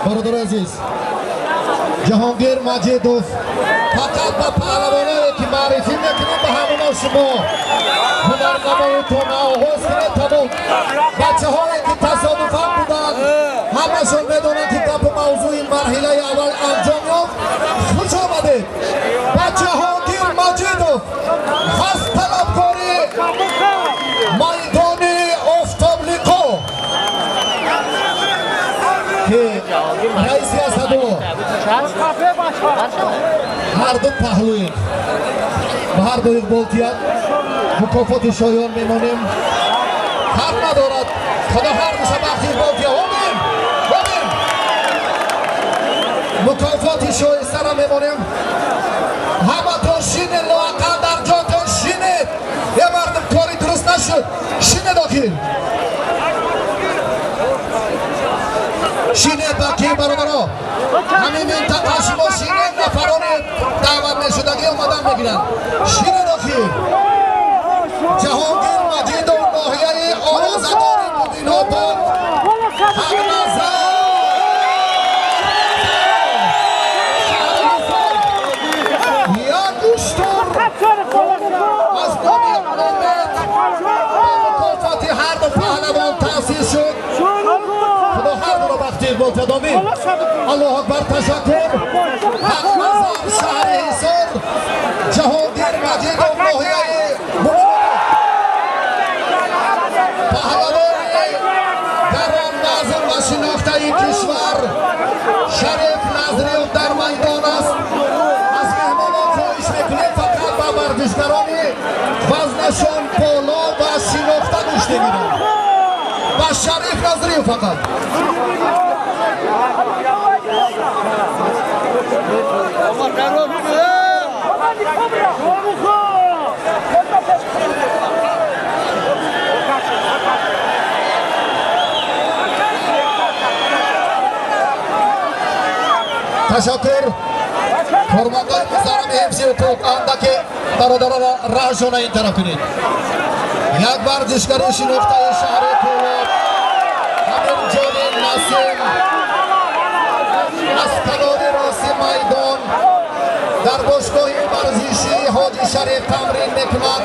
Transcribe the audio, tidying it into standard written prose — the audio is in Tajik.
Бародари азиз, Ҷаҳонгир Маҷидов фақат ба паҳлавоное ки маърифӣ мекунем, ба ҳамоно шумо ҳунарнамоитон оғоз кунед, тамом. Бачаҳое ки тасодуфан буданд, ҳамашон медонанд, ки гапу мавзӯи марҳилаи аввал анҷом ёфт. Хуш омадед, ба Ҷаҳонгир Маҷидов аз талабкори майдони Офтоблиқо, ки раиси Асадулло ҳарду паҳлӯи ба ҳар ду иқболтият мукофоти шоён мемонем. Ҳақ надорад, худо ҳар душа бахти иқболтия. Омин, омин. Мукофоти шоистара мемонем. Ҳаматон шинед, лоақал дар ҷотон шинед. Е мардум, кори дуруст нашуд. Шинед охир, шинед. Баки бародаро, ҳамин минтақа шумо шинед, нафарони даъват мешудагӣ омадан мегиранд. Шинед охир. Ҷаҳонгир Маҷидов, ноҳияи овозадори Мубинобод, Ҳақназар, як уштур аз номи Умед ба мукофоти ҳарду паҳлавон таъсис шуд. Худо ҳар дуро бахти иқбол тадомин. Аллоҳ акбар, ташаккур. Ҳақназар, шаҳри Ҳисор, Ҷаҳонгир Маҷидов, ноҳияи Мубинобод, паҳлавони гаронвазн ва шинохтаи кишвар Шариф Назриев дар майдон аст. Аз меҳмонон хоҳиш мекунем, фақат ба варзишгарони вазнашон боло ва шинохта гӯш мегиранд, ба Шариф Назриев фақат. Ташаккур. Кормандои муҳтарами ҳифзи ҳуқуқ, андаке бародаронро раҳшона ин тараф кунед. Як варзишгари шинохтаи шаҳри Кӯлоб Амирҷони Насим аз канори рости майдон дар бошгоҳи варзишии Ҳоҷи Шариф тамрин мекунад.